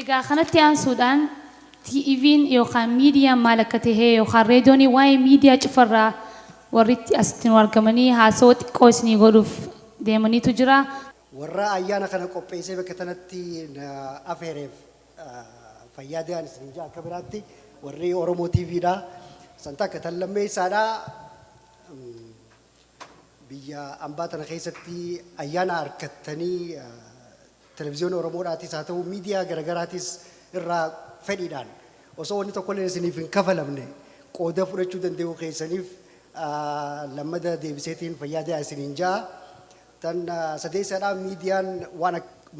Egaa kanatti aansuudhaan TV'n yookaan miidiyaan maal akka ta'e yookaan reediyoon waa'ee miidiyaa cufarraa warri asitti nu argamanii haasawaa xiqqoo isinii godhuuf deemaniitu jira. Warra ayyaana kana qopheessee bakka tanatti na afeereef fayyaa da'an isin jaa akka biraatti warri Oromoo TVdha. Santa akka tan lammeessaadha. Biyya ambaa tana keessatti ayyaana harkattanii televiziyoona Oromoodhaatis haa ta'u miidiyaa garaagaraatis irraa fedhiidhaan osoo wanni tokkollee isiniif hin kafalamne qooda fudhachuu danda'u keessaniif lammada deebiseetiin fayyaa da'aa isiniin jaa. Tan sadeessaadha miidiyaan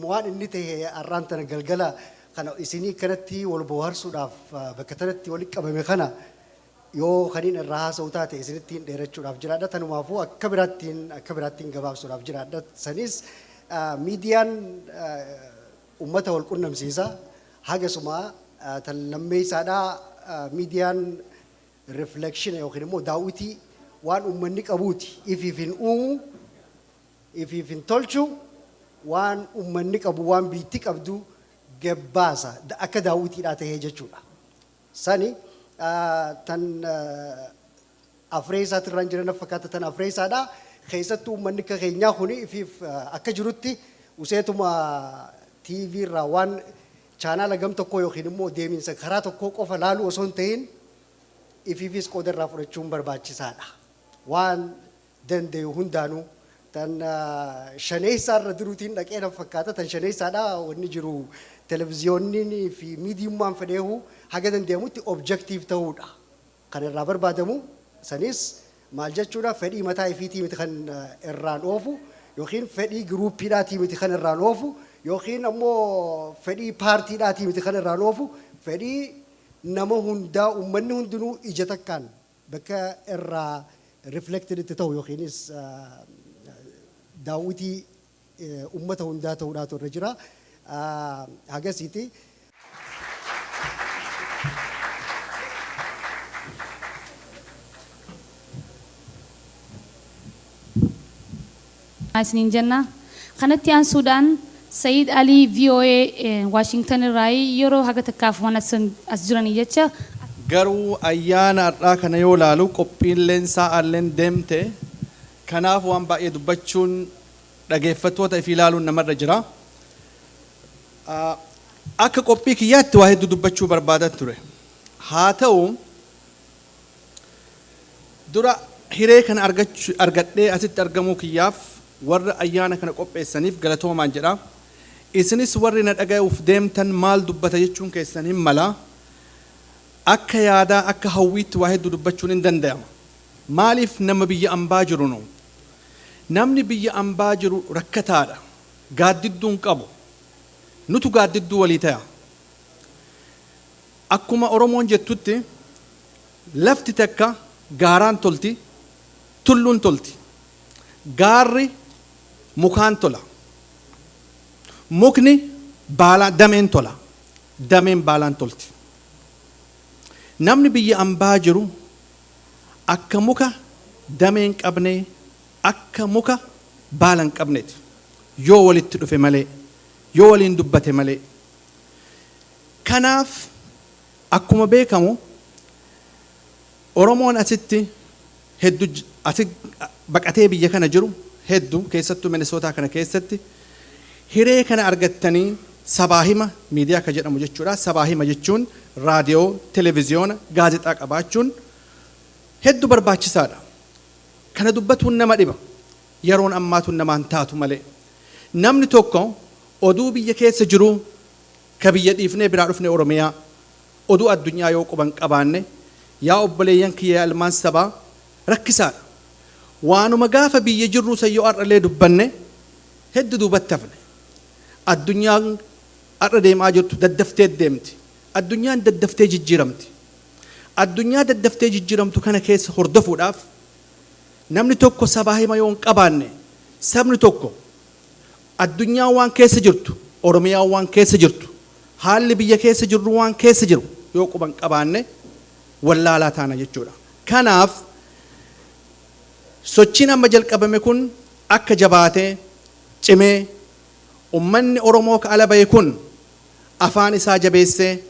waan inni ta'e har'aan tana galgala kana isinii kanatti wal bohaarsuudhaaf bakka tanatti walitti qabame kana yoo kaniin irraa haasa'u taate isinittiin dheerachuudhaaf jiraadha. Tanumaafuu akka biraattiin gabaabsuudhaaf jiraadha. Sanis miidiyaan uummata wal qunnamsiisa. Hagasuma tan lammeessaadha miidiyaan reflection yookiin immoo daawwitii waan uummanni qabuuti. Ifiif hin uumu, ifiif hin tolchu, waan uummanni qabu waan biitti qabdu gabbaasa akka daawwitiidhaa tahee jechuudha. Sani tan afreessaatti irraan jiran fakkaata tan afreessaadha. Keessattuu uummanni akka keenyaa kuni ifiif akka jirutti useetuma TV irraa waan chaanaala gam tokkoo yookiin immoo deeminsa karaa tokkoo qofa laaluu osoo hin ta'in ifiifis qooda irraa fudhachuun barbaachisaadha. Waan danda'u hundaanuu tan shaneessaa irra jiruutiin dhaqee na fakkaata tan shaneessaadha wanni jiru televiziyoonni fi miidiyummaan fedheehu haga danda'amutti objective ta'uudha. Kan irraa barbaadamu sanis maal jechuudha fedhii mataa ifiitii miti kan irraan oofu yookiin fedhii giruuppiidhaatii miti kan irraan oofu yookiin ammoo fedhii paartiidhaatii miti kan irraan oofu fedhii nama hundaa uummanni hundinuu ija takkaan bakka irraa reflected itti ta'u yookiinis daawwitii uummata hundaa ta'uudhaatu irra jira. Hagasiiti. Isiniin jenna. Kanatti aansuudhaan Sa'iid Alii VOA Waashingtan irraa yeroo haga takkaaf waan as jiranii jecha. Garuu ayyaana har'aa kana yoo ilaalu qophiileen sa'aalleen deemte kanaaf waan baay'ee dubbachuun dhageeffattoota ifii ilaaluun namarra jira. Akka qophii kiyyaatti waa hedduu dubbachuu barbaadan ture. Haa ta'u dura hiree kana argadhee asitti argamuu kiyyaaf warra ayyaana kana qopheessaniif galatoomaan jedha. Isinis warri na dhaga'uuf deemtan maal dubbata jechuun keessan hin mala. Akka yaadaa akka hawwiitti waa hedduu dubbachuun hin danda'ama. Maaliif nama biyya ambaa jiru nu? Namni biyya ambaa jiru rakkataadha. Gaaddidduu hin qabu. Nutu gaaddidduu walii ta'a. Akkuma Oromoon jettutti lafti takka gaaraan tolti, tulluun tolti. Gaarri mukaan tola. Mukni dameen tola. Dameen baalaan tolti. Namni biyya ambaa jiru akka muka dameen qabne, akka muka baala hin qabneeti. Yoo walitti dhufe malee, yoo waliin dubbate malee. Kanaaf akkuma beekamu Oromoon asitti hedduu asi baqatee biyya kana jiru hedduu keessattuu Minnesota kana keessatti hiree kana argattanii sabaa hima miidiyaa akka jedhamu jechuudha. Sabaa hima jechuun raadiyoo, televiziyoona, gaazexaa qabaachuun hedduu barbaachisaadha. Kana dubbatuun nama dhiba. Yeroon ammaatuun namaan taatu malee. Namni tokko oduu biyya keessa jiru ka biyya dhiifnee biraa dhufne Oromiyaa oduu addunyaa yoo quban qabaanne yaa obboleeyyan kiyya ilmaan sabaa rakkisaadha. Waanuma gaafa biyya jirru san yoo har'allee dubbanne hedduu duubatti hafne. Addunyaan har'a deemaa jirtu daddaftee deemti. Addunyaan daddaftee jijjiiramti. Addunyaa daddaftee jijjiiramtu kana keessa hordofuudhaaf namni tokko sabaa hima yoo hin qabaanne sabni tokko addunyaan waan keessa jirtu, Oromiyaan waan keessa jirtu, haalli biyya keessa jirru waan keessa jiru yoo quban qabaanne wallaalaa taana jechuudha. Kanaaf sochiin amma jalqabame kun akka jabaatee cimee ummanni Oromoo ka ala bahe kun Afaan isaa jabeessee,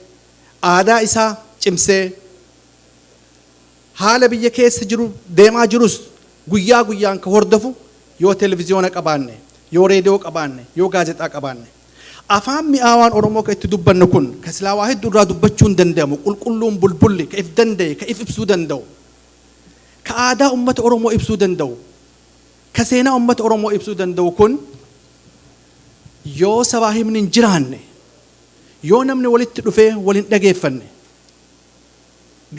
aadaa isaa cimsee, haala biyya keessa jiru deemaa jirus guyyaa guyyaan ka hordofu yoo televiziyoona qabaanne, yoo reediyoo qabaanne, yoo gaazexaa qabaanne. Afaan mi'aawaan Oromoo ka itti dubbannu kun, ka silaa waa hedduu irraa dubbachuu hin danda'amu, qulqulluun bulbulli ka if danda'e, ka if ibsuu danda'u, ka aadaa ummata Oromoo ibsuu danda'u, ka seenaa ummata Oromoo ibsuu danda'u kun yoo sabaa himni hin jiraanne, yoo namni walitti dhufee wal hin dhageeffanne,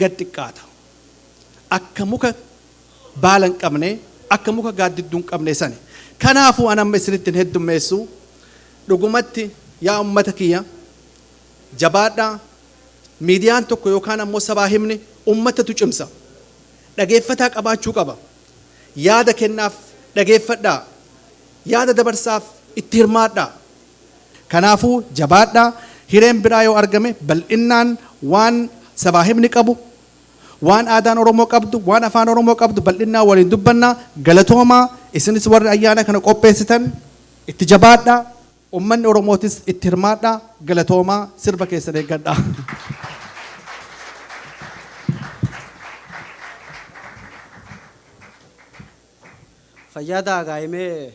gad xiqqaata. Akka muka baala hin qabne, akka muka gaaddidduu hin qabne sani. Kanaafuu an amma isinitti hin heddummeessu. Dhugumatti yaa ummata kiyya, jabaadhaa. Miidiyaan tokko yookaan ammoo sabaa himni ummatatu cimsa. Dhageeffataa qabaachuu qaba. Yaada kennaaf dhageeffadhaa. Yaada dabarsaaf itti hirmaadhaa. Kanaafuu jabaadhaa. Hireen biraa yoo argame bal'innaan waan sabaa himni qabu, waan aadaan Oromoo qabdu, waan afaan Oromoo qabdu bal'innaan waliin dubbannaa. Galatoomaa. Isinis warri ayyaana kana qopheessitan itti jabaadhaa. Ummanni Oromootis itti hirmaadhaa. Galatoomaa. Sirba keessan eeggadhaa. Fayyaa gaa'imee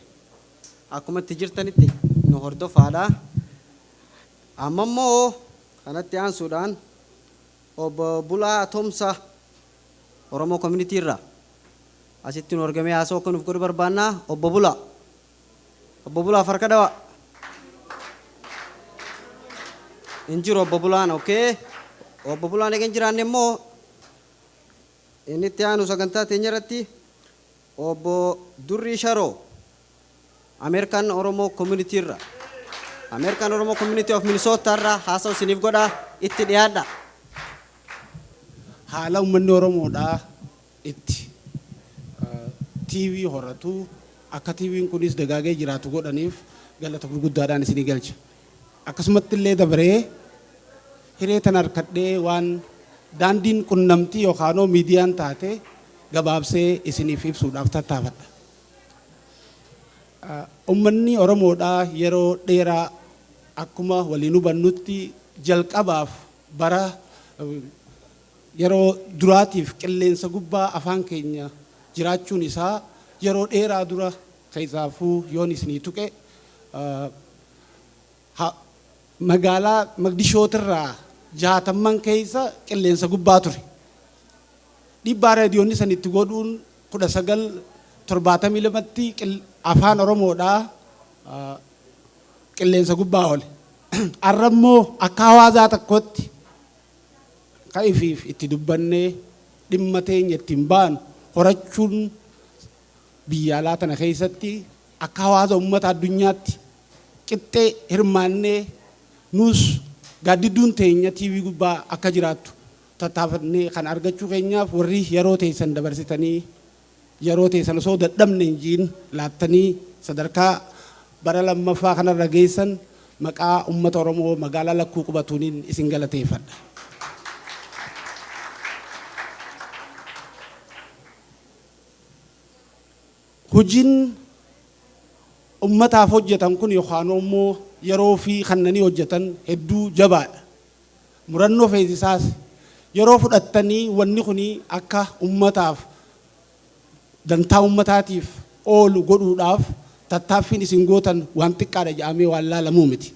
akkuma itti jirtanitti nu hordofaadha. Amma immoo kanatti aansuudhaan obbo Bulaa Tomsa Oromoo Community irraa asitti nu argamee haasawaa akka nuuf godhu barbaannaa. Obbo Bulaa. Obbo Bulaa farka dhawa. Hin jiru obbo Bulaan, okay. Obbo Bulaan eega hin jiraanne immoo inni itti aanu sagantaa teenya irratti obbo Durrii Sharoo Ameerikaan Oromoo Community irraa, Ameerikaan Oromoo Community of Minnesota irraa haasawa isiniif godha, itti dhiyaadha. Haala uummanni Oromoodhaa itti TV horatu, akka TV'n kunis dagaagee jiraatu godhaniif galata gurguddaadhaan isinii galcha. Akkasumatti illee dabaree hiree tan harkadhee waan daandiin qunnamtii yookaanoo miidiyaan taate gabaabsee isiniif ibsuudhaaf tattaafadha. Uummanni Oromoodhaa yeroo dheeraa akkuma waliin hubannutti jalqabaaf bara yeroo duraatiif qilleensa gubbaa afaan keenya jiraachuun isaa yeroo dheeraa dura, keessaafuu yoon isinii tuqe, magaalaa Maqdishootirraa 60n keessa qilleensa gubbaa ture. Dhiibbaa raadiyoonni san itti godhuun 1972tti afaan Oromoodhaa qilleensa gubbaa oole. Har'a immoo akka hawaasaa tokkotti ka ifiif itti dubbannee dhimma teenya ittiin baanu horachuun biyya alaa tana keessatti akka hawaasa uummata addunyaatti qixxee hirmaannee nus gaaddidduun teenya TV gubbaa akka jiraattu tattaafannee kan argachuu keenyaaf, warri yeroo teessan dabarsitanii, yeroo teessan osoo dadhabne hin jiin laattanii sadarkaa bara lammaffaa kanarra geessan, maqaa uummata Oromoo magaalaa Lakkuu qubatuuniin isin galateeffadha. Hojiin ummataaf hojjetan kun yookaan immoo yeroo fi kannanii hojjetan hedduu jabaadha. Murannoo feesisaas yeroo fudhattanii wanni kun akka ummataaf dantaa ummataatiif oolu godhuudhaaf tattaaffiin isin gootan waan xiqqaadha jedhamee waan laalamuu miti.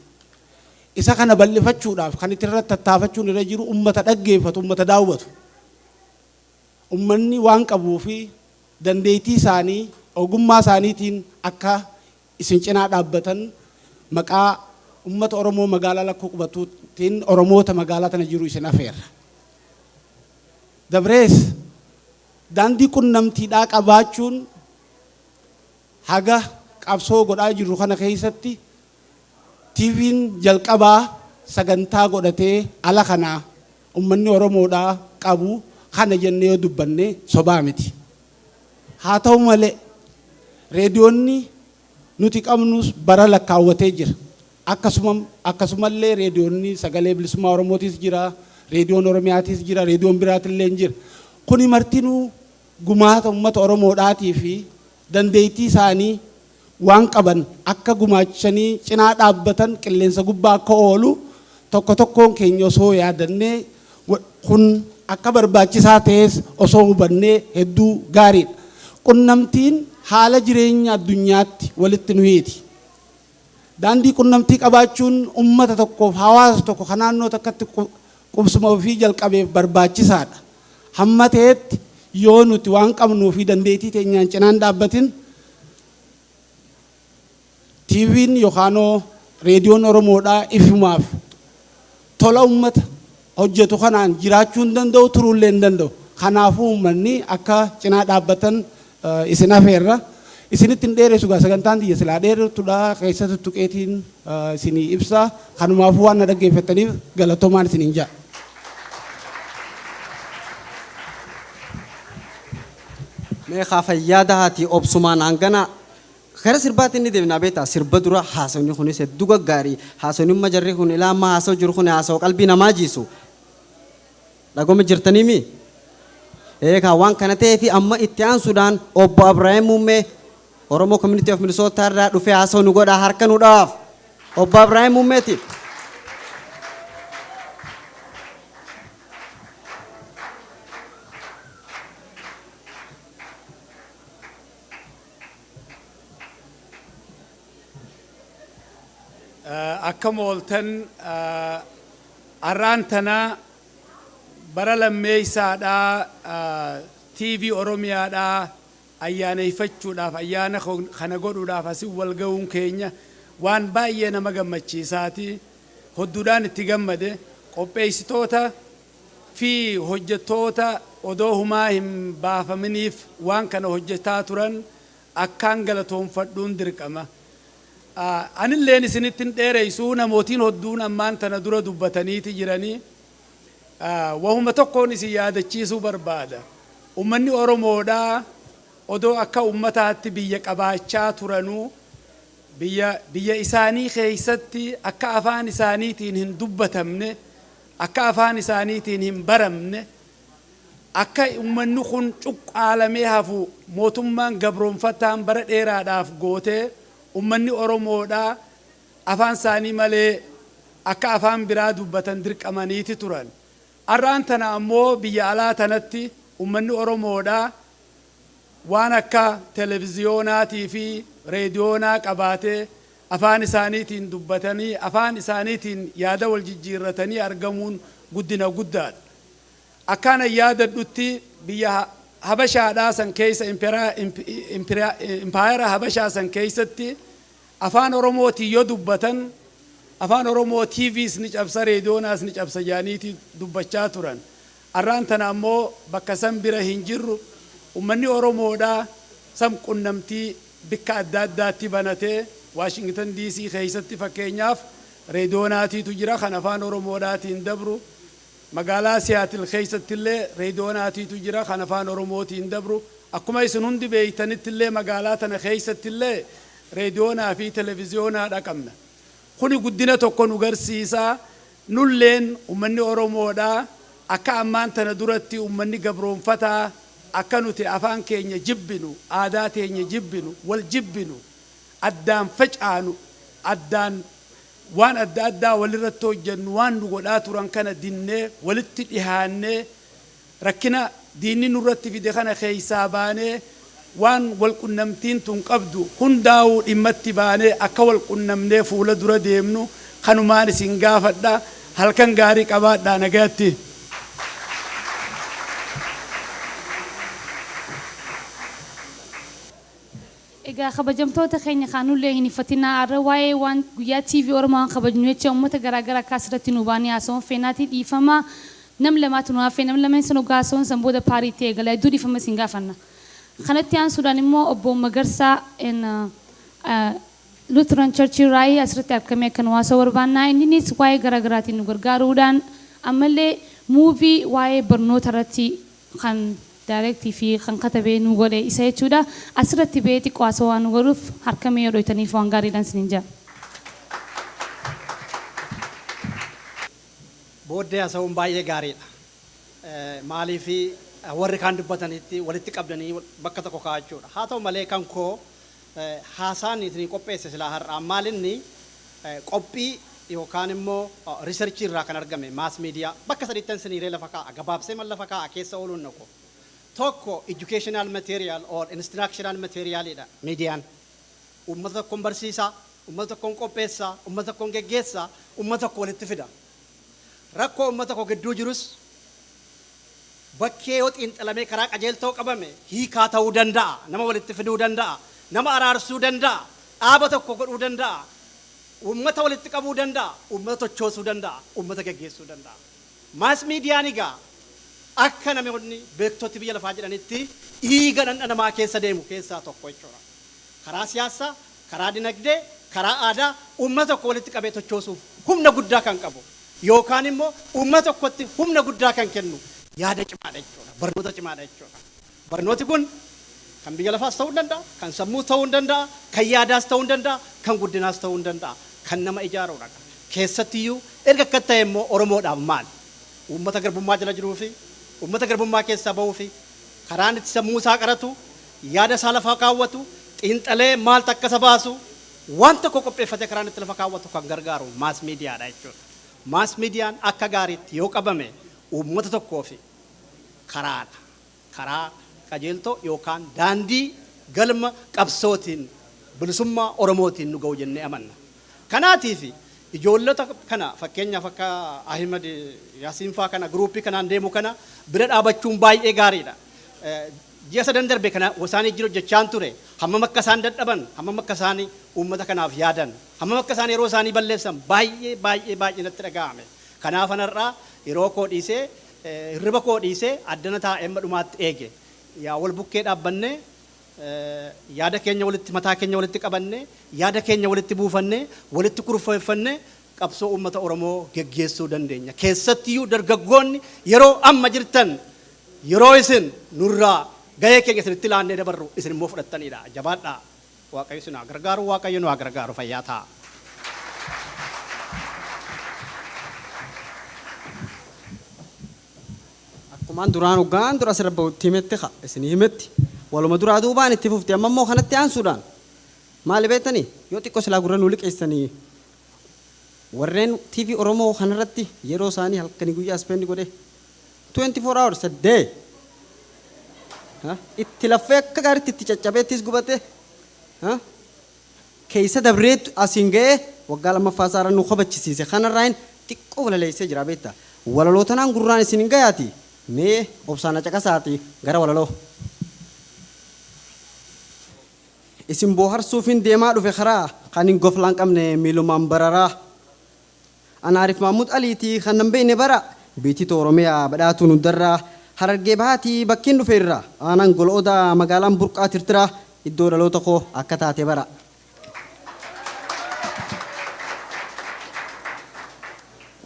Isa kana bal'ifachuudhaaf kan itti irratti tattaafachuun irra jiru ummata dhaggeeffatu, ummata daawwatu. Ummanni waan qabuu fi dandeettii isaanii ogummaa isaaniitiin akka isin cinaa dhaabbatan maqaa ummata Oromoo magaalaa Lakkuu qubatuutiin Oromoota magaalaa tana jiru isin afeerra. Dabrees daandii qunnamtiidhaa qabaachuun haga qabsoo godhaa jirru kana keessatti TV'n jalqabaa sagantaa godhatee ala kanaa ummanni Oromoodhaa qabu kana jennee yoo dubbanne sobaa miti. Haa ta'u malee reediyoonni nuti qabnus bara lakkaawwatee jira. Akkasumallee reediyoonni sagalee bilisummaa Oromootis jira, reediyoon Oromiyaatis jira, reediyoon biraatillee jira. Kuni martinuu gumaata uummata Oromoodhaatii fi dandeettii isaanii waan qaban akka gumaachanii cinaa dhaabbatan, qilleensa gubbaa akka oolu Tokko tokkoon keenya osoo yaadannee kun akka barbaachisaa ta'es osoo hubannee hedduu gaariidha. Qunnamtiin haala jireenya addunyaatti walitti nu hiiti. Daandii qunnamtii qabaachuun uummata tokkoof hawaasa tokko kan naannoo tokkotti qubsuma ofii jalqabeef barbaachisaadha. Hamma ta'etti yoo nuti waan qabnuu fi dandeettii teenyaan cinaan dhaabbatin TV'n yookaanoo reediyoon Oromoodhaa ifumaaf tola uummata hojjetu kanaan jiraachuu hin danda'u, turuullee hin danda'u. Kanaafuu uummanni akka cinaa dhaabbatan isin afeerra. Isinitti hin dheeressu gaa, sagantaan tiyya silaa dheeratudha, keessatti tuqeetiin isinii ibsa. Kanumaafuu waan na dhaggeeffattaniif galatoomaan isiniin jedha. Mee haa fayyaada haati obsumaan hangana gara sirbaatti inni deemnaa beektaa. Sirba dura haasawni kunis hedduu gaggaarii. Haasawni amma jarri kun ilaa amma haasawu jiru kun haasawu qalbii namaa jiisu dhagoma jirtaniimi. Eegaa waan kana ta'eef amma itti aansuudhaan obbo Abrahaam Muummee Oromoo Community of Minnesota irraa dhufee haasawu nu godhaa. Harka nu dhawaaf obbo Abrahaam Muummeetiif. Akkam ooltan? Har'aan tana bara lammeeysaadhaa TV Oromiyaadhaa ayyaaneeffachuudhaaf, ayyaana kana godhuudhaaf asin wal ga'uun keenya waan baay'ee nama gammachiisaati. Hodduudhaan itti gammade. Qopheessitoota fi hojjettoota odoo humaa hin baafaminiif waan kana hojjetaa turan akkaan galatoonfadhuun dirqama. Anilleen isinitti hin dheereysuu, namootiin hodduun ammaan tana dura dubbataniiti jiranii. Wahuma tokkoon isin yaadachiisuu barbaada. Ummanni Oromoodhaa odoo akka ummataatti biyya qabaachaa turanuu biyya isaanii keeysatti akka afaan isaaniitiin hin dubbatamne, akka afaan isaaniitiin hin baramne, akka ummanni kun cuqqaalamee hafu mootummaan gabroonfataan bara dheeraadhaaf gootee ummanni Oromoodhaa afaan isaanii malee akka afaan biraa dubbatan dirqamaniiti turan. Har'aan tana ammoo biyya alaa tanatti ummanni Oromoodhaa waan akka televiziyoonaatii fi reediyoonaa qabaatee afaan isaaniitiin dubbatanii, afaan isaaniitiin yaada wal jijjiirratanii argamuun guddina guddaadha. Akkaan yaadadhutti biyya Habashaadhaa san keessa, impaayera Habashaa san keessatti, afaan Oromootiin yoo dubbatan afaan Oromoo TVs ni cabsa, reediyoonaas ni cabsa jaaniiti dubbachaa turan. Har'aan tana ammoo bakka san bira hin jirru. Ummanni Oromoodhaa sam qunnamtii bikka adda addaatti banatee, Waashingtan DC keessatti fakkeenyaaf reediyoonaatiitu jira kan afaan Oromoodhaatiin dabru. Magaalaa Siyaatil keessattillee reediyoonaatiitu jira kan afaan Oromootiin dabru. Akkuma isin hundi beeytanittillee magaalaa tana keessattillee reediyoonaa fi televiziyoonaa dhaqabna. Kuni guddina tokko nu garsiisaa. Nulleen ummanni Oromoodhaa akka ammaan tana duratti ummanni gabroonfataa akka nuti afaan keenya jibbinu, aadaa teenya jibbinu, wal jibbinu, addaan facaanu, addaan waan adda addaa walirratti hojjennu waan nu godhaa turan kana dinnee, walitti dhihaannee, rakkina diinni nurratti fide kana keeysaa baanee, waan wal qunnamtiin tun qabdu hundaa'uu dhimmatti baanee akka wal qunnamnee fuula dura deemnu kanumaan isin gaafadha. Halkan gaarii qabaadhaa, nagayatti. Egaa kabajamtoota keenya, kaanullee hin ifatinaa. Har'a waa'ee waan guyyaa TV Oromoo waan kabajnu jecha uummata garaagaraa akka asirratti nu baanii haasawwan feenaatii dhiifama. Nam lamaatu nu hafe, nam lameen sun hoggaa haasawwan san booda paariitti eegala. Hedduu dhiifama isin gaafanna. Kanatti aansuudhaan immoo obbo Magarsaa Lutheran Church Raayii asirratti argamee akka nu haasa'u barbaanna. Inninis waa'ee garaagaraatiin nu gargaaruudhaan ammallee movie waa'ee barnoota irratti kan direct fi kan katabee nu godhe isa jechuudha. Asirratti ba'ee xiqqoo haasawaa waan nu godhuuf harka mee yoo dhoytaniif waan gaariidhaan isiniin jedha. Booddee haasa'uun baay'ee gaariidha. Maaliif warri kaan dubbatanitti walitti qabdanii bakka tokko kaa'achuudha. Haa ta'u malee kan koo haasaan isinii qopheesse silaa har'aa maalinni qophii yookaan immoo research irraa kan argame mass media bakka sadiittan siniiree lafa kaa'a gabaabsee mal lafa kaa'a keessa ooluun naqu. Tokko educational material or instructional materialidha miidiyaan. Uummata tokkoon barsiisaa, uummata tokkoon qopheessaa, uummata tokkoon geggeessaa, uummata tokko walitti fida. Rakkoo uummata tokko gidduu jirus bakkee yoo xiinxalamee karaa qajeeltoo qabame hiikaa ta'uu danda'a, nama walitti fiduu danda'a, nama araarsuu danda'a, dhaaba tokko godhuu danda'a, uummata walitti qabuu danda'a, uummata tochoosuu danda'a, uummata geggeessuu danda'a. Maas miidiyaan egaa akka namoonni beektoti biyya lafaa jedhanitti dhiiga dhandha namaa keessa deemu keessaa tokko jechuudha. Karaa siyaasaa, karaa dinagdee, karaa aadaa uummata tokko walitti qabee tochoosuuf humna guddaa kan qabu yookaan immoo uummata tokkotti humna guddaa kan kennu yaada cimaadha jechuudha. Barnoota cimaadha jechuudha. Barnooti kun kan biyya lafaas ta'uu danda'a, kan sammuus ta'uu danda'a, kan yaadaas ta'uu danda'a, kan guddinaas ta'uu danda'a, kan nama ijaaruudha. Keessattiyyuu erga akka ta'e immoo Oromoodhaaf maali? Uummata garbummaa jala jiruu fi uummata garbummaa keessaa bahuu fi karaan itti sammuu isaa qaratu, yaada isaa lafa kaawwatu, xiinxalee maaltu akka isa baasu, waan tokko qopheeffatee karaan itti lafa kaawwatu kan gargaaru maas miidiyaadha jechuudha. Maas miidiyaan akka gaariitti yoo qabame uummata tokkoo fi karaadha. Karaa qajeeltoo yookaan daandii galma qabsootiin bilisummaa Oromootiin nu ga'u jennee amanna. Kanaatiif ijoollota kana fakkeenyaaf akka Ahimad Yaasiin faa kana giruuppii kanaan deemu kana bira dhaabachuun baay'ee gaariidha. Ji'a sadan darbe kana isaanii jiru jechaan ture hammam akka isaan dadhaban, hammam akka isaan uummata kanaaf yaadan, hammam akka isaan yeroo isaanii balleessan baay'ee baay'ee baay'ee natti dhaga'ame. Kanaaf anarraa yeroo koo dhiisee hirriba koo dhiisee addana taa'ee amma dhumaatti eege. Yaa wal bukkee dhaabbannee yaada keenya walitti mataa keenya walitti qabannee yaada keenya walitti buufannee walitti kurfeeffannee qabsoo uummata Oromoo geggeessuu dandeenya. Keessattiyyuu dargaggoonni yeroo amma jirtan yeroo isin nurraa gahee keenya isinitti laannee dabarru isin immoo fudhattanidha. Jabaadhaa. Waaqayyo isin haa gargaaru, Waaqayyo nu haa gargaaru, fayyaa ta'a. Akkumaan duraan hoggaan dura asirra bahutti himetti haa isin himetti waluma duraa duubaan itti fufti amma immoo kanatti aansuudhaan maali beektanii yoo xiqqoo silaa gurra nu liqeessanii warreen TV Oromoo kanarratti yeroo isaanii halkanii guyyaa spend godhe 24 hours a day itti laffee akka gaariitti itti caccabeettis gubate keessa dabreetu asiin ga'ee waggaa lammaffaa isaarra nu kabachisiise kanarraan xiqqoo walaleessee jira beektaa walaloo tanaan gurraan isin hin gayaati mee obsaan caqasaati gara walaloo. Isin booharsuufin deemaa dhufe karaa kan hin goflaan qabne miilumaan bararaa. Anaarif Mahmud Aliitii kan nan beekne bara biitii Oromiyaa badhaatuun hundarraa Harargee bahaatii bakkiin dhufe irraa aanaan gol'oodaa magaalaan burqaa tirtiraa iddoo dhaloota koo akka taate bara.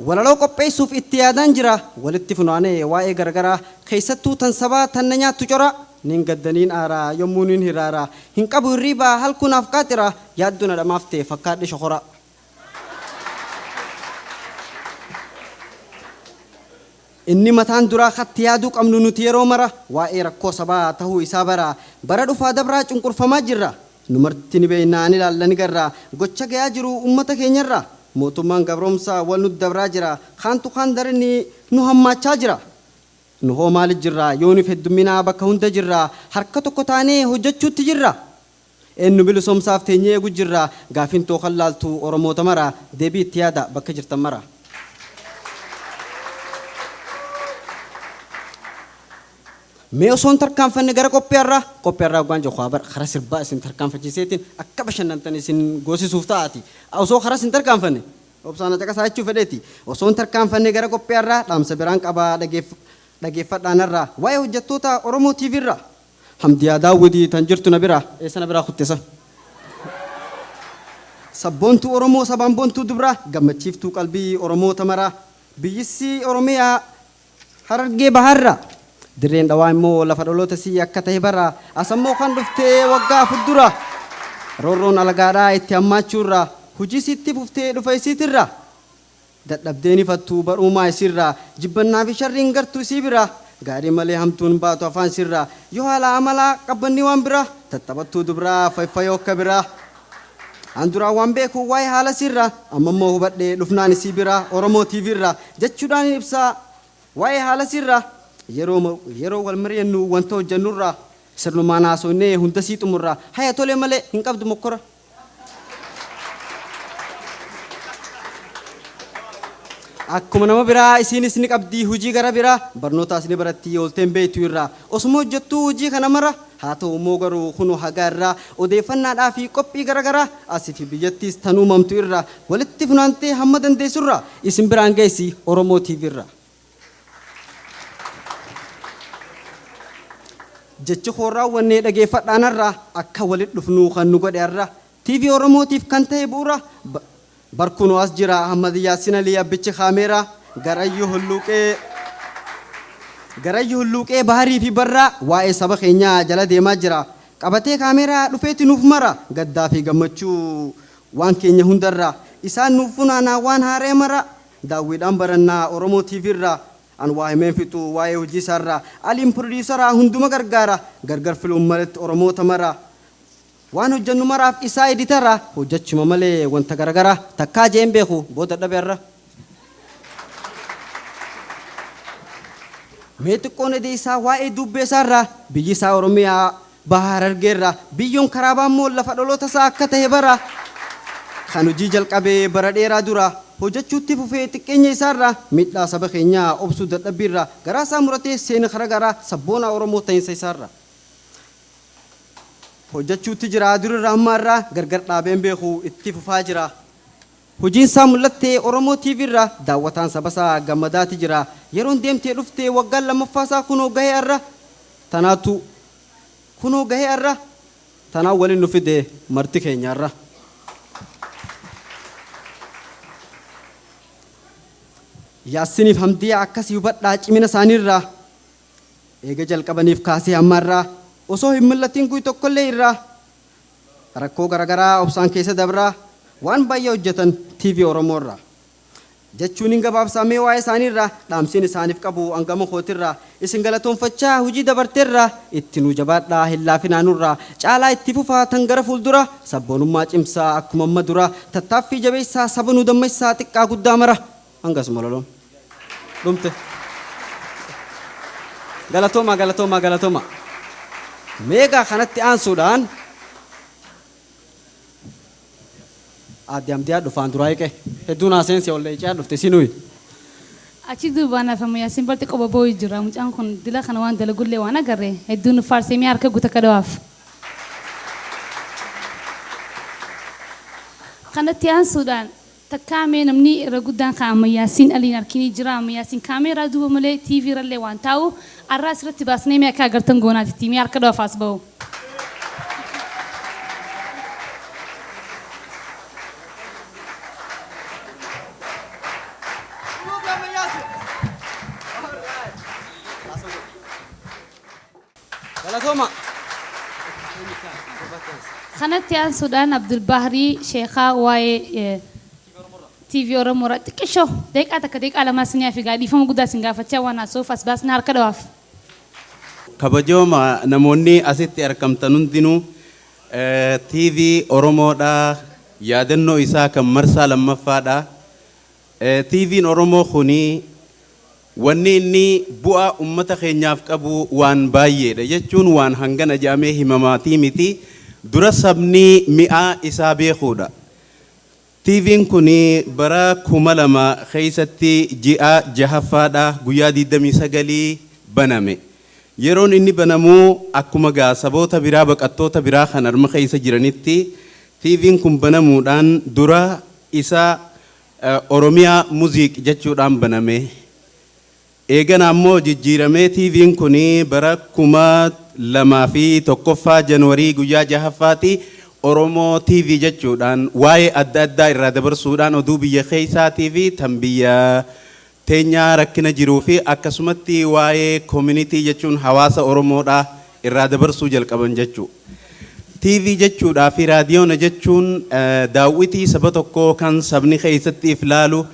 Walaloo qopheessuuf itti yaadaan jira walitti funaanee waa'ee garagaraa keessattuu tan sabaa tan na nyaattu cora nin gaddaniin aaraa yommuu nin hiraaraa hin qabu hirriibaa halkunaaf qaaxira yaaddu na dhamaaf ta'e fakkaadhe shokora. Inni mataan duraa katti yaaduu qabnu nuti yeroo mara waa'ee rakkoo sabaa tahuu isaa bara bara dhufaa dabraa cunqurfamaa jirra nu marti ni beeknaa ni ilaalla ni garra gocha gayaa jiru uummata keenyarra mootummaan gabroomsaa wal nu dabraa jira kaantu kaan darinni nu hammaachaa jira nu hoo maali jirra yoo nuuf heddumminaa bakka hunda jirra harka tokko taanee hojjechuutti jirra eenyu bilisoomsaaf teenyee eegu jirra gaafiin too kan laaltu Oromoota mara deebii itti yaada bakka jirtan mara. Mee osoon tarkaanfanne gara qophiyaarraa hoggaan jiru bara karaa sirbaa isin tarkaanfachiiseetiin akka bashannantan isin goosisuuf ta'aati. Osoo karaa isin tarkaanfanne obsaan caqasaa jechuu fedheeti. Osoon tarkaanfanne gara qophiyaarraa dhaamsa biraan qabaa dhageeffadhaanarraa waa'ee hojjettoota Oromoo TV irraa Hamdiyaa Daawwitii tan jirtu na bira eessa na biraa kuttisa. Sabboontuu Oromoo sabaan boontuu dubraa gammachiiftuu qalbii Oromoota maraa biyyissi Oromiyaa Harargee baharraa. Dirreen dhawaa immoo lafa dhaloota sii akka ta'e bara asammoo kan dhuftee waggaa afur dura roorroon alagaadhaa itti hammaachuurra hojii sitti fuftee dhufa isiitirra dadhabdeen ifattuu baruumaa isiirra jibbannaa fi sharriin gartuu isii bira gaarii malee hamtuun baatu afaan sirra yoo haala amalaa qabbanni waan bira tattaphattuu dubraa fayyoo akka biraa. An duraan waan beeku waa'ee haala sirraa amma immoo hubadhee dhufnaan isii biraa Oromoo TV irraa jechuudhaan ibsaa waa'ee haala sirraa yeroo wal mari'annu wanta hojjannurraa sirnumaan haasofnee hunda sii xumurraa haya tolee malee hin qabdu mokkora. Akkuma nama biraa isiinis ni qabdii hojii gara biraa barnootaas ni baratti oolteen beektu irraa osuma hojjettuu hojii kana mara haa ta'u immoo garuu kunoo hagaa irraa odeeffannaadhaa fi qophii gara garaa asii fi biyyattiis tan uumamtu irraa walitti funaantee hamma dandeessurraa isin biraan geessi Oromoo TV irraa. Jechi koorraa wannee dhageeffadhaanarraa akka walitti dhufnuu kan nu godhe irraa TV Oromootiif kan ta'e bu'uura barkunoo as jira Ahmad Yaasin Alii Abbichi Kaameeraa garayyuu hulluuqee baharii fi barraa waa'ee saba keenyaa jala deemaa jira. Qabatee kaameeraa dhufeeti nuuf mara gaddaa fi gammachuu waan keenya hundarraa isaan nuuf funaanaa waan haaree mara daawwiidhaan barannaa Oromoo TV irraa an waa himeen fixu waa'ee hojii isaarraa Aliin pirodiisaraa hunduma gargaara gargar filuun maletti Oromoota mara waan hojjennu maraaf isaa editara hojjechuma malee wanta garagaraa takkaa jeen beeku booda dhabeerra. Mee xiqqoon edee isaa waa'ee dubbee isaarraa biyyi isaa Oromiyaa baha Harargeerraa biyyoon karaa baammoo lafa dhaloota isaa akka ta'e bara kan hojii jalqabee bara dheeraa dura hojjechuutti fufee xiqqeenya isaarraa miidhaa saba keenyaa obsuu dadhabbiirraa garaa isaa muratee seena karaa garaa sabboonaa Oromoo ta'iinsa isaarraa. Hojjechuutti jira durirraa ammaarraa gargar dhaabeen beeku itti fufaa jira. Hojiin isaa mul'attee Oromoo TV irraa daawwataan saba isaa gammadaati jira. Yeroon deemtee dhuftee waggaan lammaffaa isaa kunoo gahee irra tanaatu kunoo gahee irra tanaan waliin nu fide marti keenyarra. Yaasiniif Hamdiyaa akkasii hubadhaa cimina isaaniirraa eega jalqabaniif kaasee ammaarraa osoo hin mul'atin guy tokkollee irraa rakkoo garaagaraa obsaan keessa dabraa waan baay'ee hojjetan TV Oromoo irraa. Jechuun hin gabaabsamee waa'ee isaaniirraa dhaamsiin isaaniif qabu hangama kootirraa isin galatoonfachaa hojii dabarteerraa itti nu jabaadhaa hin laafinaa nurraa caalaa itti fufaa tan gara fuuldura sabboonummaa cimsaa akkuma amma dura tattaaffii jabeessaa saba nu dammeessaa xiqqaa guddaa mara hangasuma loloon dhumte. Galatooma galatooma galatooma. Meegaa kanatti aansuudhaan Aadde Hamdiyaa dhufaan duraa eeqe hedduun haaseensi ol leecaa dhufte sinuyi. Achi duubaan hafamu Yaasiin barti qoba boo'ii jira. Mucaan kun dila kana waan dalagullee waan agarre hedduun nu faarsee mi'a harka guuta kadhawaaf. Kanatti aansuudhaan takkaa mee namni irra guddaan kan amma Yaasiin Aliin harkinii jira. Amma Yaasiin kaameeraa duuba malee TV irrallee waan taa'u arraa asirratti baasnee mi'a akka agartan goonaatitti mi'a harka dhawaaf as ba'u. Galatooma. Kanatti aansuudhaan Abdulbahrii Sheekaa waa'ee TV Oromoo irraa xiqqishoo daqiiqaa takka daqiiqaa lamaa isin fi dhiifama guddaa isin gaafachaa waan haasa'uuf as baasnee harka dhawaaf. Kabajooma namoonni asitti argamtan hundinuu TV Oromoodha yaadannoo isaa kan marsaa lammaffaadha. TV'n Oromoo kuni wanni inni bu'aa uummata keenyaaf qabu waan baay'eedha jechuun waan hangana jedhamee himamaatii miti dura sabni mi'aa isaa beekuudha. TV'n kun bara 2000 keessatti ji'a jahaffaadha guyyaa 29 baname. Yeroon inni banamuu akkuma gaa saboota biraa baqattoota biraa kan harma keessa jiranitti TV'n kun banamuudhaan dura isa Oromiyaa Muziiq jechuudhaan baname. Eegana ammoo jijjiiramee TV'n kun bara 2001 Januwarii guyyaa jahaffaati Oromoo TV jechuudhaan waa'ee adda addaa irraa dabarsuudhaan oduu biyya keessaatii fi tan biyya teenyaa rakkina jiruu fi akkasumatti waa'ee koomunitii jechuun hawaasa Oromoodhaa irraa dabarsuu jalqaban jechuudha. TV jechuudhaa fi raadiyoona jechuun daawwitii saba tokkoo kan sabni keessatti if laalu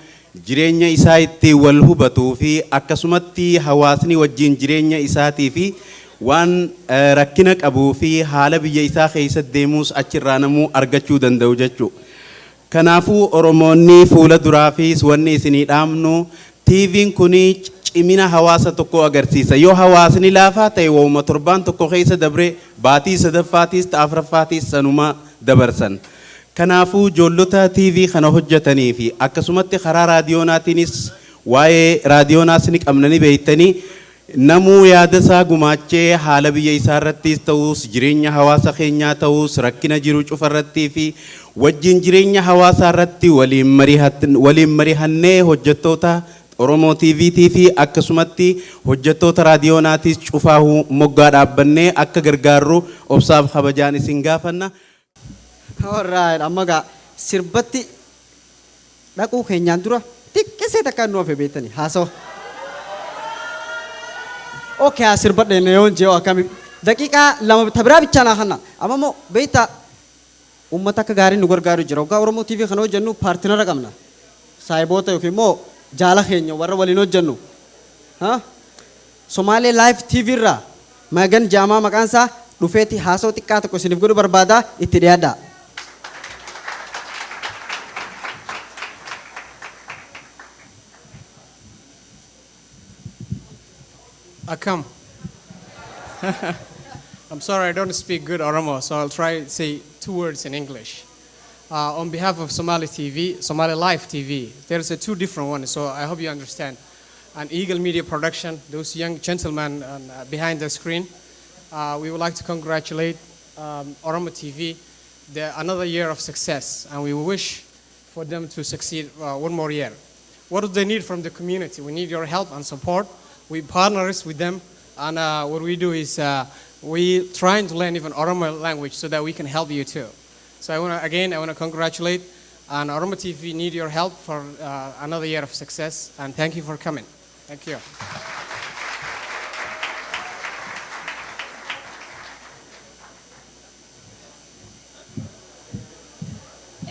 jireenya isaa itti wal hubatuu fi akkasumatti hawaasni wajjin jireenya isaatii fi Waan rakkina qabuu fi haala biyya isaa keessa deemuus achirraa namuu argachuu danda'u jechuudha. Kanaafuu Oromoonni fuula duraafis wanni isinii dhaamnu TV'n kuni cimina hawaasa tokkoo agarsiisa. Yoo hawaasni laafaa ta'e waanuma torbaan tokko keessa dabre baatii sadaffaatiis afuraffaatiis sanuma dabarsan. Kanaafuu ijoollota TV kana hojjetanii fi akkasumatti karaa raadiyoonaatiinis waa'ee raadiyoonaas ni qabna ni beektanii namuu yaada isaa gumaachee haala biyya isaa irrattis ta'us jireenya hawaasa keenyaa ta'us rakkina jiru cufa irrattii fi wajjin jireenya hawaasaa irratti waliin marihannee hojjettoota Oromoo TVtii fi akkasumatti hojjettoota raadiyoonaatis cufaahuu moggaa dhaabbannee akka gargaarru obsaaf kabajaan isin gaafanna. Alright, amma gaa sirbatti dhaquu keenyaan dura xiqqisee takka nu hafe beektanii haasawa. Okay, haa sirbadhe yoon jee akkami daqiiqaa 2 tabiraa bichaa naa kanna amma immoo beektaa uummata akka gaarii nu gargaaru jira. Waggaa Oromoo TV kana hojjennu partner qabna. Saayiboota yookiin immoo jaala keenya warra waliin hojjennu. Somaalee Live TV irraa Magan Jaamaa maqaan isaa dhufeeti haasawaa xiqqaa tokko isiniif godhu barbaada itti dhiyaadhaa. Akkam. I'm sorry, I don't speak good Oromo, so I'll try to say 2 words in English. On behalf of Somali TV, Somali Live TV, there's a 2 different ones, so I hope you understand. And Eagle Media Production, those young gentlemen behind the screen, we would like to congratulate Oromo TV, another year of success, and we wish for them to succeed 1 more year. What do they need from the community? We need your help and support. We partners with them, and what we do is we trying to learn even Oromo language so that we can help you too. So I want to, again, I want to congratulate, and Oromo TV need your help for another year of success, and thank you for coming. Thank you.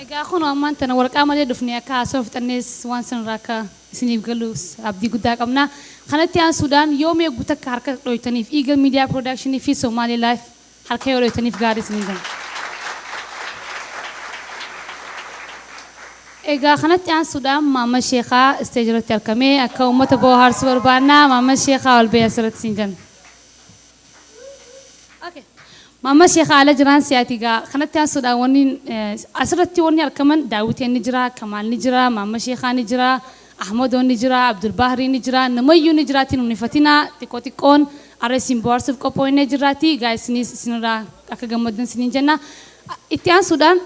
Egaa kun ammaan tana waraqaa malee dhufnee akka haasawaa fixannees waan sanarraa akka isiniif galus abdii guddaa qabna. Kanatti aansuudhaan yoom eeguu takka harka dhoytaniif Eagle Media Production fi Somali Life harka yoo dhoytaniif gaarii isiniin jenna. Egaa kanatti aansuudhaan Maama Sheekaa isteejii irratti argamee akka uummata bohaarsuu barbaanna. Maama Sheekaa ol ba'ee asirratti isin jenna. Maama Sheekaa ala jiraan si'aati egaa kanatti aansuudhaan wanni asirratti wanni argaman Daawwiteen ni jira, Kamaal ni jira, Maama Sheekaa ni jira, Ahmadoon ni jira, Abdulbahrii ni jira, namayyuu ni jiraatiin humnifatinaa xiqqoo xiqqoon arra isin bohaarsuuf qophoonee jiraati. Egaa isinis isinirraa akka gammaddan isiniin jenna. Itti aansuudhaan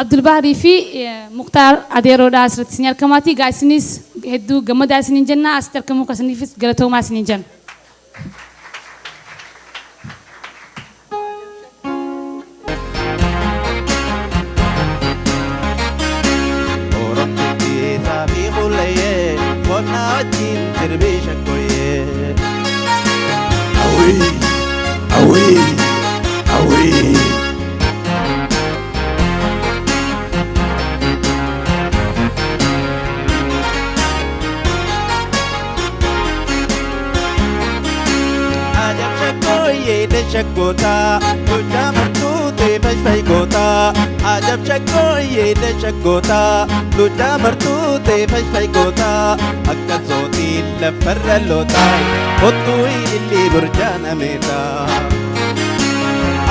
Abdulbahrii fi Muktaar Adeeroodhaa asirratti isin argamaati. Egaa isinis hedduu gammadaa isiniin jenna. Asitti argamuu keessaniifis galatoomaa isiniin jenna. Away, away, away. Ajab shakoye de shakota, tuja martu te fai gota. Ajab shakoye de shakota, tuja martu te fai gota. Akka zoti la farralota, hotu illi burjana meta.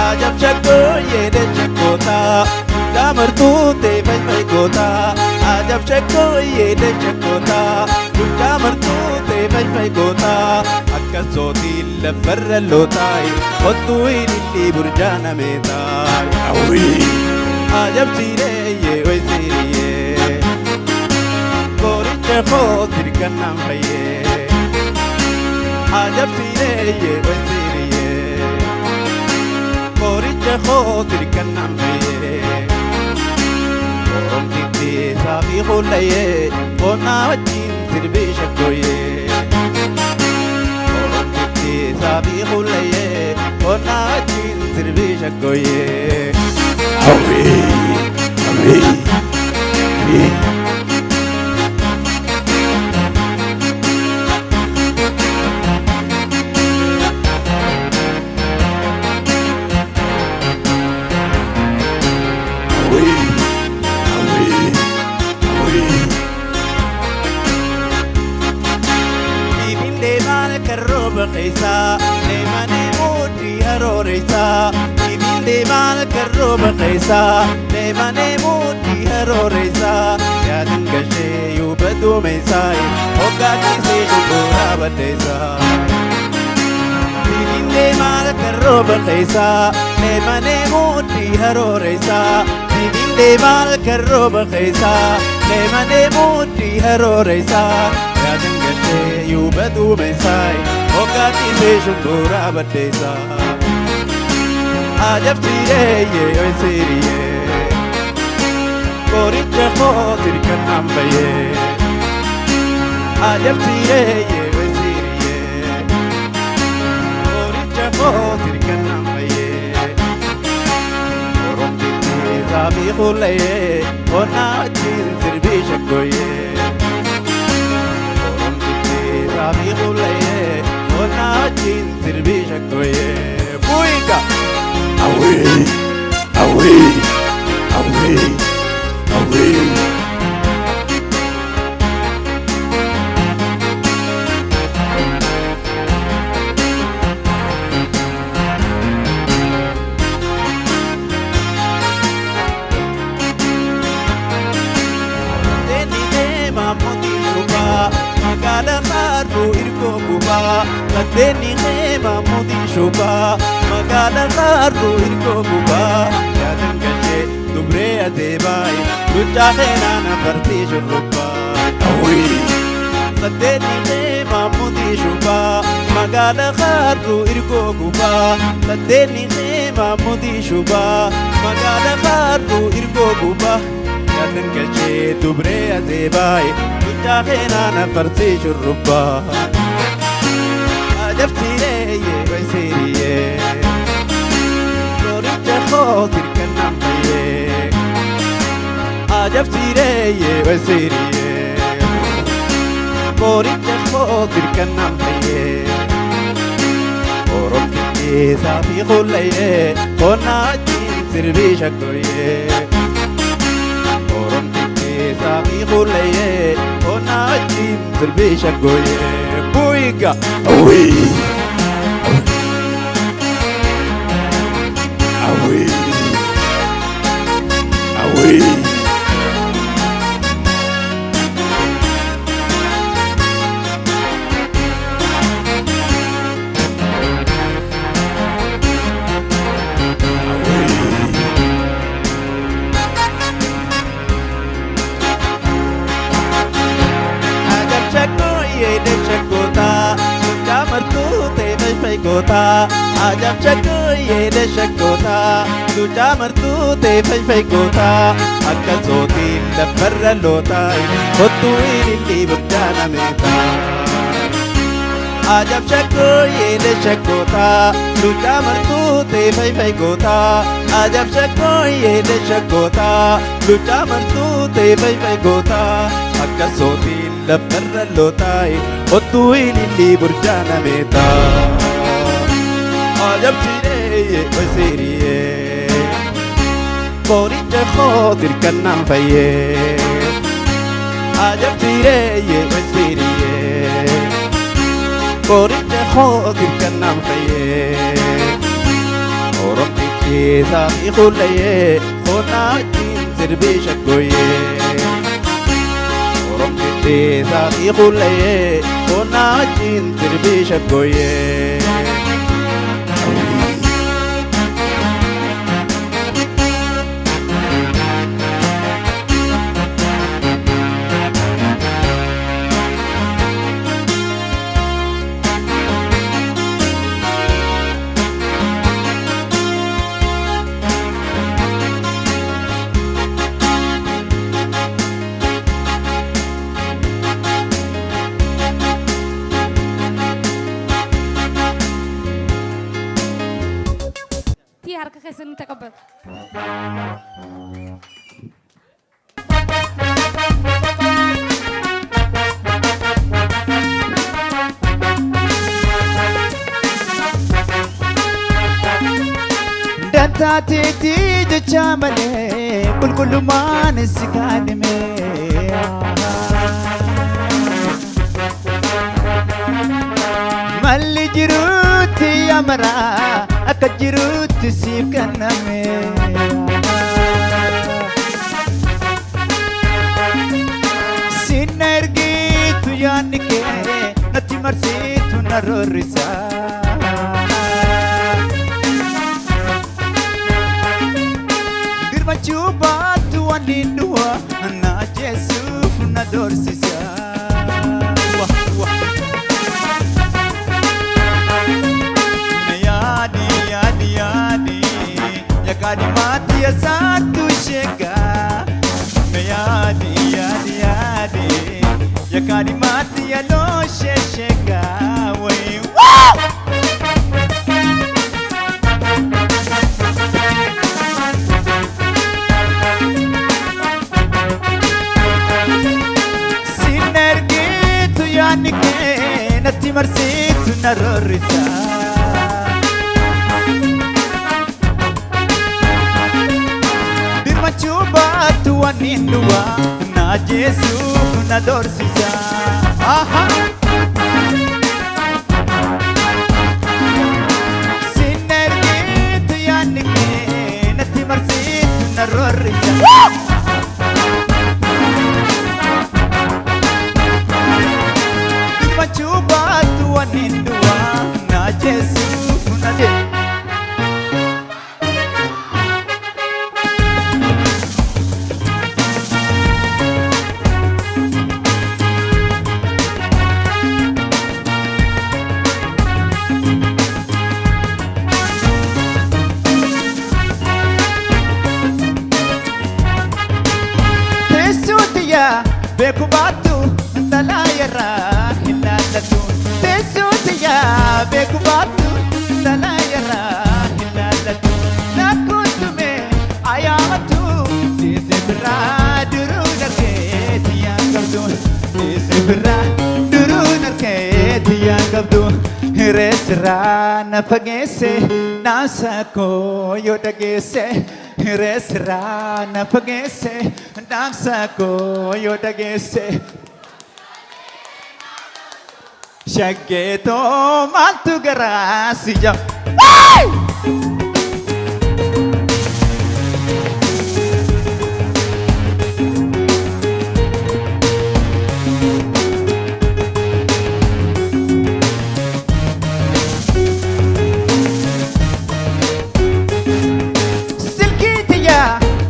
Ajab shakoye de shakota, tuja martu te fai gota. Ajab shakoye de shakota, tuja martu te fai gota. Akka zoti la farralota, hotu illi burjana meta. Ajab sireye oi sireye, qoricha khotir kanam faye. Ajab sireye oi sireye, qoricha khotir kanam faye. Oromtitti saafi khulaye, qonna wajjin sirbi shakkoye. Oromtitti saafi khulaye, qonna wajjin sirbi shakkoye. Away, away, away. Rooba keessa deemanii muudii harooreessa. Dibiin maal kan rooba keessa deemanii muudii harooreessa. Yaadan gashee yuuba duumeessa hoggaachisee shumburaa baddeessa. Dibiin maal kan rooba keessa deemanii muudii harooreessa. Dibiin maal kan rooba keessa deemanii muudii harooreessa. Yaadan gashee yuuba duumeessa hoggaachisee shumburaa baddeessa. Ajabsiiree yeeyoosiiree qoricha kootir kan nambayee. Ajabsiiree yeeyoosiiree qoricha kootir kan nambayee. Oromtitti saabii kuulayee onnaa wajjin sirbii shakkooyee. Oromtitti saabii kuulayee onnaa wajjin sirbii shakkooyee. Buiga! Away, away, away, away. Deeni deema mootii shubaa magaala haruu irkoo gubaa. Deeni deema mootii shubaa magaala haruu irkoo gubaa. Yaadan gashee dubree adeebaay luccaa seenaa nafartii shurrubbaa. Away, Deeni deema mootii shubaa magaala haruu irkoo gubaa. Deeni deema mootii shubaa magaala haruu irkoo gubaa. Yaadan gashee dubree adeebaay luccaa seenaa nafartii shurrubbaa. Ajabsiiree yeeyoosiiree qoricha kootir kan nambayee. Ajabsiiree yeeyoosiiree qoricha kootir kan nambayee. Oromtitti saabii kuulayee qonnaa wajjin sirbii shakkooyee. Oromtitti saabii kuulayee qonnaa wajjin sirbii shakkooyee. Buiga! Away, away, away. Ajab shakkooyee deshakoota mucaa martuu ta'e fayyfayykoota. Ajab shakkooyee deshakoota mucaa martuu ta'e fayyfayykoota. Akka sootiin lafarra loota kottuu ilillii burjaana meeta. Ajab shakkooyee deshakoota mucaa martuu ta'e fayyfayykoota. Ajab shakkooyee deshakoota mucaa martuu ta'e fayyfayykoota. Akka sootiin lafarra lootaay ottuu ilillii burjaana meeta. Ajabsiiree yeeyoosiiree qoricha kootir kan namfayyee. Ajabsiiree yeeyoosiiree qoricha kootir kan namfayyee. Oromtitti saabii kuulayee qonnaa wajjin sirbii shakkooyee. Oromtitti saabii kuulayee qonnaa wajjin sirbii shakkooyee. Tii harka keessan taqabbal. Dantaatiitii jecha malee qulqullummaan si kaadhime. Maraa akka jirutti siif kenname. Sinna ergitu yaadni kee natti marsitu na roorrisa. Birmachuu baattu waan du'a na ajjeesuuf na doorsisa. Yaadi yaadi yaadi yakadi mati ya satu shega. Yaadi yaadi yaadi yakadi mati ya lo shega. Wey wow! Sinergitu yaani ke natti marsitu na rorrisa. Chubaatu waan du'a na ajjeesuuf na doorsisa. Sinergitu yaadni kee natti marsitu na roorrisa. Chubaatu waan du'a na ajjeesuuf na doorsisa. Beeku baattu dhalaa irraa hin laallatu. Teessootiya beeku baattu dhalaa irraa hin laallatu. Lakkooftume ayyaamatu dhiisee birraa duruu narkeetti yaa qabdu. Dhiisee birraa duruu narkeetti yaa qabdu. Hireesirraa na fageesse naasa koo yoo dhageesse. Hireesirraa na fageesse dhaamsa koo yoo dhageesse. Shaggeetoo maaltu garaa si jaba.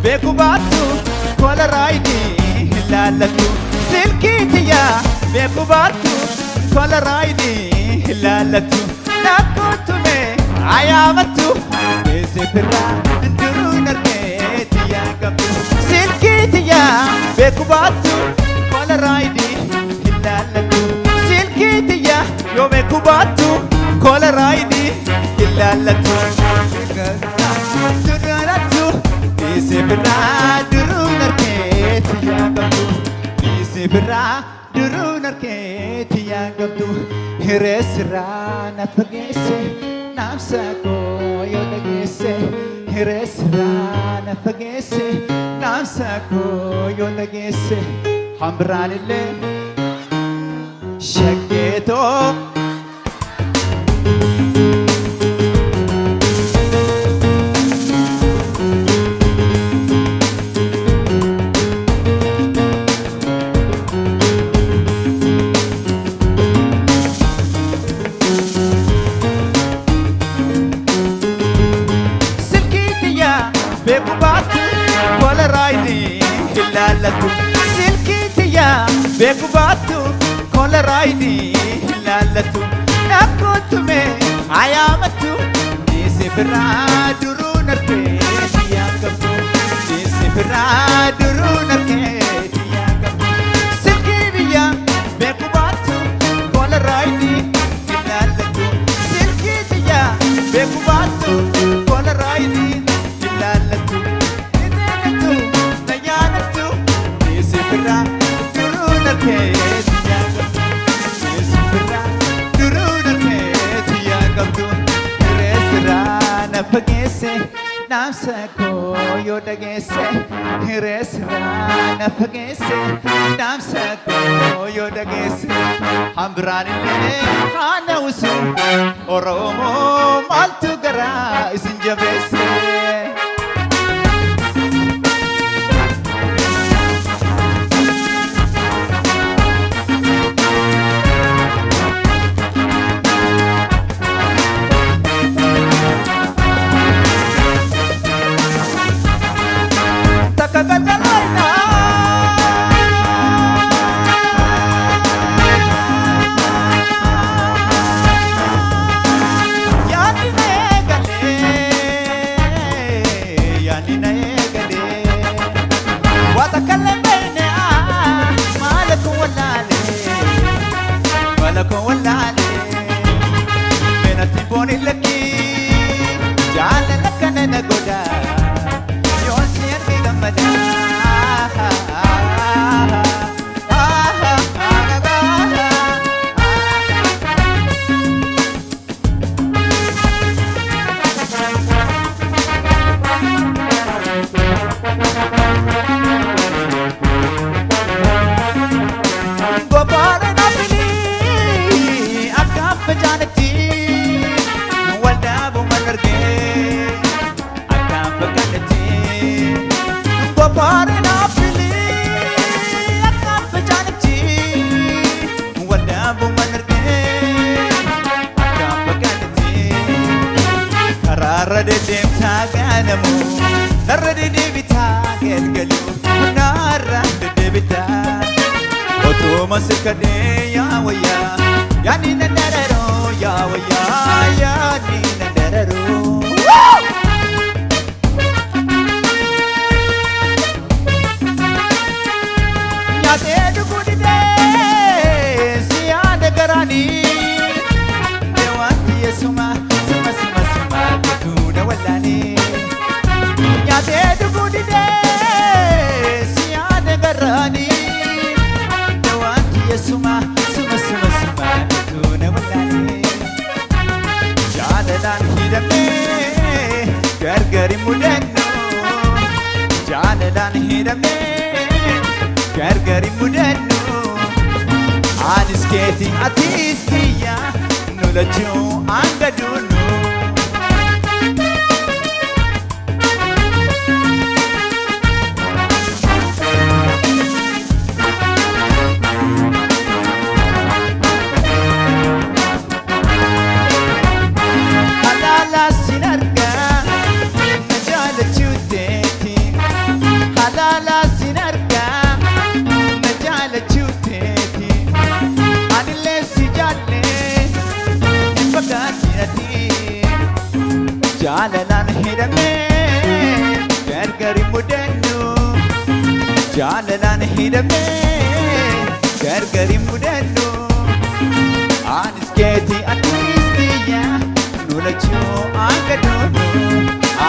Beeku baattu kola raayidii hin laallatu. Silkiitiya beeku baattu kola raayidii hin laallatu. Nakkuutume ayaamattu dhiisee birraa duruu narkeetti yaa qabdu. Silkiitiya beeku baattu kola raayidii hin laallatu. Silkiitiya yoo beeku baattu kola raayidii hin laallatu. Dhiisee birraa duruu narkeetti yaa qabdu. Dhiisee birraa duruu narkeetti yaa qabdu. Hireesirraa na fageesse naamsa koo yoo dhageesse. Hireesirraa na fageesse naamsa koo yoo dhageesse. Hambiraan illee shaggeetoo. Beeku baattu kola raayidii hin laallatu. Silkiitiya beeku baattu kola raayidii hin laallatu. Nakkuutume ayaamattu dhiisee birraa duruu narkeetti yaa qabdu. Dhiisee birraa duruu narkeetti yaa qabdu. Silkii biyya beeku baattu kola raayidii hin laallatu. Silkiitiya beeku baattu kola raayidii. Fageesse Dhaamsa koo yoo dhageesse hireessirraa na fageesse. Dhaamsa koo yoo dhageesse hambiraan illee haa na'usu. Oromoo maaltu garaa isin jabeesse?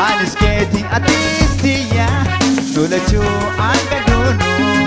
Anis keeti atiis tiyya nu lachuu hanga duunu.